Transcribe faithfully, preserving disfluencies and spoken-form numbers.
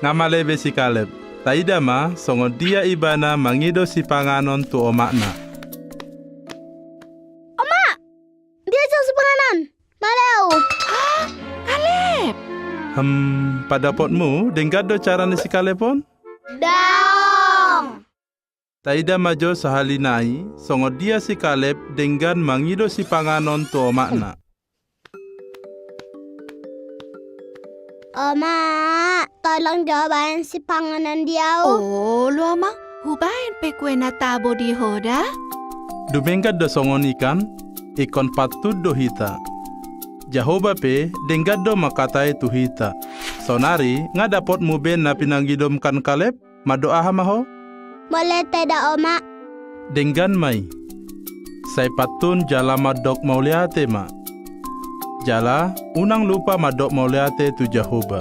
Nga male be si Kaleb. Taida ma songon dia ibana mangido sipanganon tu omakna. Omak! Dia jo sipanganon. Male ahu. Ah, Kaleb! Hem, padapotmu, denggan do cara ni si Kaleb on? Daong! Taida ma jo sahali nai, songon dia si Kaleb denggan mangido sipanganon tu omakna. Omak, tolong jo baen sipanganon di ahu. Olo, Amang, hubaen pe kue na tabo di ho da. Dumenggan do songon i kan, ingkon pantun do hita. Jahowa pe denggan do mangkatai tu hita. Sonari, nga dapotmu be na pinangidomkan Kaleb? Mandok aha ma ho? Mauliate da, Omak. Denggan ma i. Sai pantun jala mandok mauliate ma. Jala, unang lupa mandok mauliate tu Jahowa.